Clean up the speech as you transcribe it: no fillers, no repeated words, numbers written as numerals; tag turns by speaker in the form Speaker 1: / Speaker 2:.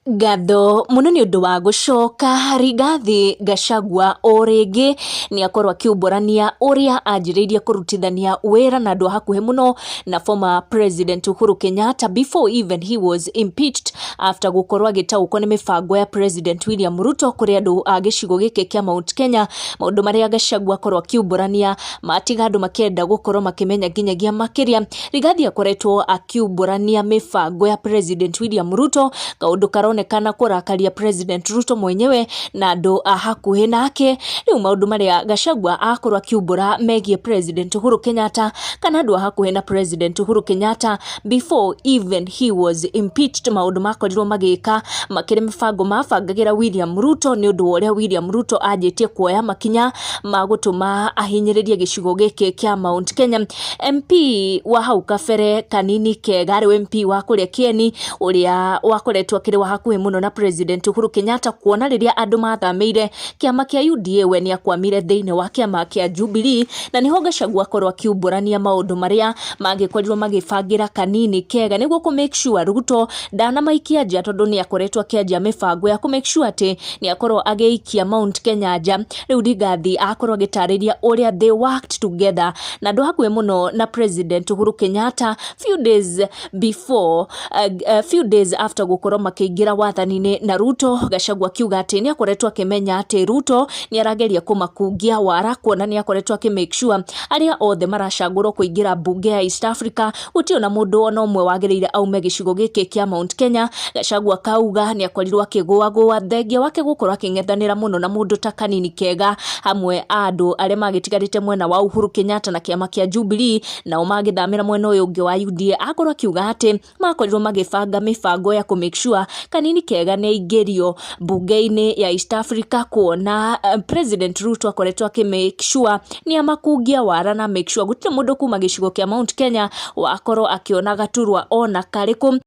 Speaker 1: Ngatho mũno nĩ ũndũ wa gũcoka. Rigathi Gachagua o rĩngĩ nĩ akorwo akiumbũrania ũrĩa anjĩrĩirie kũrutithania wĩra na andũ a hakuhĩ mũno na former President Uhuru Kenyatta before even he was impeached, after gũkorwo agĩtaũkwo nĩ mĩbango ya President William Ruto kũrĩ andũ a gĩcigo gĩkĩ kĩa Mount Kenya. Maũndũ marĩa Gachagua akorwo akiumbũrania matiga andũ makĩenda gũkorwo makĩmenya nginyagia makĩria. Rigathi akoretwo akiumbũrania mĩbango ya President William Ruto, kaũndũ karonekana kũrakaria President Ruto mwenyewe na andũ a hakuhĩ nake. Rĩu maũndũ marĩa Gachagua akorwo akiumbũra megiĩ President Uhuru Kenyatta kana andũ a hakuhĩ na President Uhuru Kenyatta before even he was impeached, maũndũ makorirwo magĩka makĩrĩ mĩbango mabangagĩra William Ruto nĩ ũndũ wa ũrĩa William Ruto anjĩtie kuoya makinya ma gũtũma ahinyĩrĩrie gĩcigo gĩkĩ kĩa Mount Kenya. MP wa hau kabere Kanini Kega, arĩ MP wa kũrĩa Kieni, ũrĩa wakoretwo akĩrĩ wa hakuhĩ mũno na President Uhuru Kenyatta, kuona rĩrĩa andũ mathamĩire kĩama kĩa UDA, we nĩ akwamire thĩinĩ wa kĩama kĩa Jubilee, na nĩho Gachagua akorwo akiumbũrania maũndũ marĩa mangĩkorirwo magĩbangĩra Kanini Kega nĩguo kũ make sure Ruto ndanamaikia nja, tondũ nĩ akoretwo akĩanjia mĩbango ya kũ make sure atĩ nĩ akorwo agĩikia Mount Kenya nja. Rĩu Rigathi akorwo agĩtarĩria ũrĩa they worked together na andũ hakuhĩ mũno na President Uhuru Kenyatta few days before few days after gũkorwo makĩingĩra wathani-inĩ na Ruto. Gachagua akiuga atĩ nĩ akoretwo akĩmenya atĩ Ruto nĩ arageria kũmakungia wara, kuona nĩ akoretwo akĩ make sure arĩa othe maracagũrwo kũingĩra mbunge ya East Africa gũtirĩ ona mũndũ ona ũmwe wagĩrĩire aume gĩcigo gĩkĩ kĩa Mount Kenya. Gachagua akauga nĩ akorirwo akĩgũagũa thengia wake gũkorwo akĩng'ethanĩra mũno na mũndũ ta Kanini Kega hamwe a andũ arĩa magĩtigarĩte mwena wa Uhuru Kenyatta na kĩama kĩa Jubilee, nao magĩthamĩra mwena ũyũ ũngĩ wa UDA. Akorwo akiuga atĩ makorirwo magĩbanga mĩbango ya kũ make sure Kanini Kega nĩ aingĩrio mbunge-inĩ ya East Africa, kuona President Ruto akoretwo akĩ make sure nĩ amakungia wara na make sure gũtirĩ mũndũ kuma gĩcigo kĩa Mount Kenya wakorwo akĩona gaturwa ona karĩkũ.